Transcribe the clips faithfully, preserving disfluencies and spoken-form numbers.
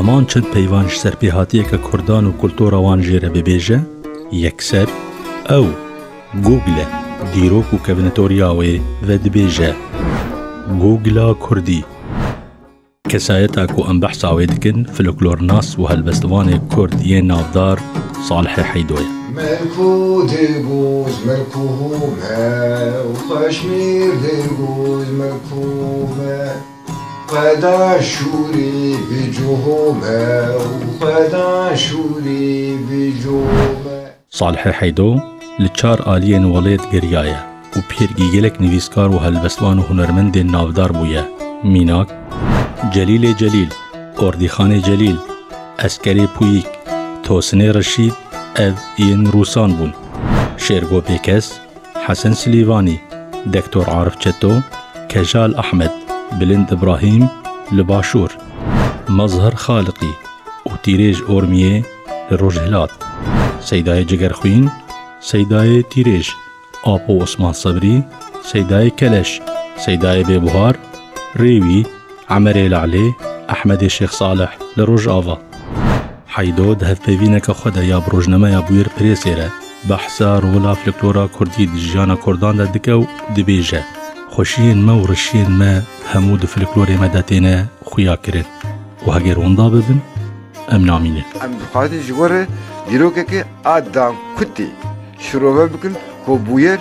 Man çend peyvan ji serpêhatiyeke kurdan û kultura wan jê re bibêje, yekser ew Google e, dîrok û kevnetoriya wê vedibêje. Googla Kurdî. Kesayeta ku em behsa wê dikin, folklornas û helbestvanê kurd yên navdar Salihê Heydo ye. Melkû Dilgoz, Melkû Home, û Xweşmîr Dilgoz, Melkû Home. Qeda şûrî bi Cihome, û qeda şûrî bi Cihome. Salihê Heydo li çar aliyên welêt geriyaye û pêrgî gelek nivîskar û helbestvan û hunermendên navdar bûye. Mînak, Celîlê Celîl, Ordîxanê Celîl, Eskerê Pûyîk, Tosinê Reşîd, ev yên rûsan bûn. Şêrgo Bêkes, Hesen Silîvanî, Dektor Arif Çeto, Kejal Ahmed, Bilind Ibrahîm li Başûr, Mezhir Xaliqî û Tîrêj Ormiyê li Rojhilat, Seydayê Cigerxwîn, Seydayê Tîrêj, Apo Osman Sebrî, Seydayê Keleş, Seydayê Bêbuhar, Rêwî, Emerê Lalê, Ehmedê Şêx Salih li Rojava. Heydo di hevpeyvîneke xwe de ya bi rojnameya Bûyer Presê re behsa rola folklora kurdî di jiyana kurdan de dike û dibêje, Xweşiyên me û reşiyên me hemû di folklorê me de têne xuya kirin û heger wenda bibin, em namînin. Em dixwazin ji we re dîrokeke a dankutê şirove bikin ku Bûyer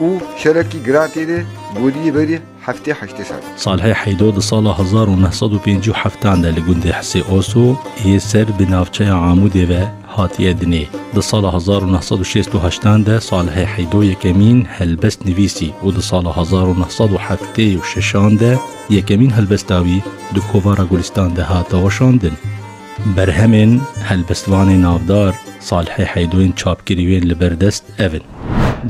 û şerekî giran tê de boriyê berî heftê heştê sal. Salihê Heydo di sala hezar û neh sed û pêncî û heft de li gundê Hisê Oso yê ser bi navçeya Amûdê ve hatiye dinê. Di sala hezar û neh sed û şêst û heşt de Salihê Heydo yekemîn helbest nivîsî û di sala hezar û neh sed û heftê û şeş de yekemîn helbesta wî di Kovara Gulistan de hate weşandin. Berhemên helbestvanê navdar Salihê Heydoyên çapkirî wên li ber dest ev in: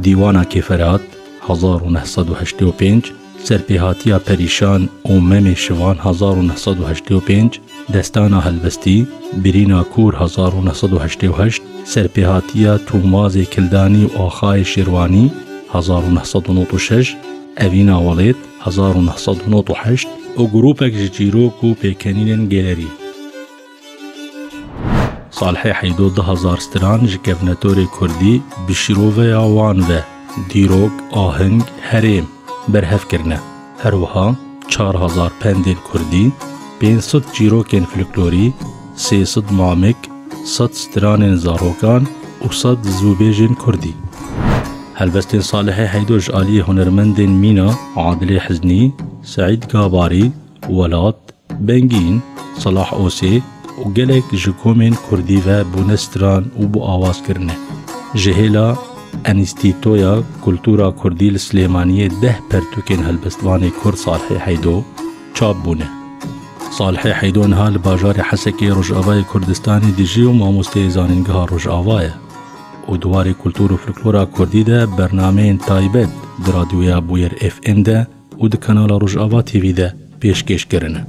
Dîwana Kêferat, hezar û neh sed û heştê û pênc, Serpêhatiya Perîşan û Memê Şivan, hezar û neh sed û heştê û pênc, Destana Helbestî, Birîna Kûr, hezar û neh sed û heştê û heşt, Serpêhatiya Tûmazê Kildanî û Axayê Şêrwanî, hezar û neh sed û nod û şeş, Evîna Welêt, hezar û neh sed û nod û heşt, û grûpek ji çîrok û pêkenînên gelerî. Salihê Heydo du hezar stran ji kevnetorê kurdî bi şîroveya wan ve, dîrok, aheng, herêm, berhev kirine. Her wiha çar hezar pendên kurdî, pênc sed çîrokên folklorî, sê sed mamik, sed stranên zarokan û sed zûbêjên kurdî. Helbestên Salihê Heydo ji aliyê hunermendên mîna Adilê Hiznî, Seîd Gabarî, Welat, Bengîn, Silah Osê û gelek ji komên kurdî ve bûne stran û bi awaz kirine. Ji hêla Enstîtoya Kultura Kurdî li Silêmaniyê deh pertûkên helbestvanê kurd Salihê Heydo çap bûne. Salihê Heydo niha li bajarê Hesekê Rojavayê Kurdistanê dijî û mamosteyê Zanîngeha Rojava ye û di warê kultur û folklora kurdî de bernameyên taybet di radyoya Bûyer F M de û di kanala Rojava T V de pêşkêş kirine.